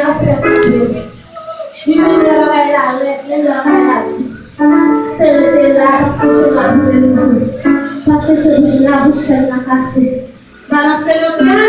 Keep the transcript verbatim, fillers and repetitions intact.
Afè manje. Li menm lè bagay la rèd, menm lè bagay la di. Se rete la, paske se la pou mwen. Paske se bouch la, bouch chèn la kase. Balanse yo byen,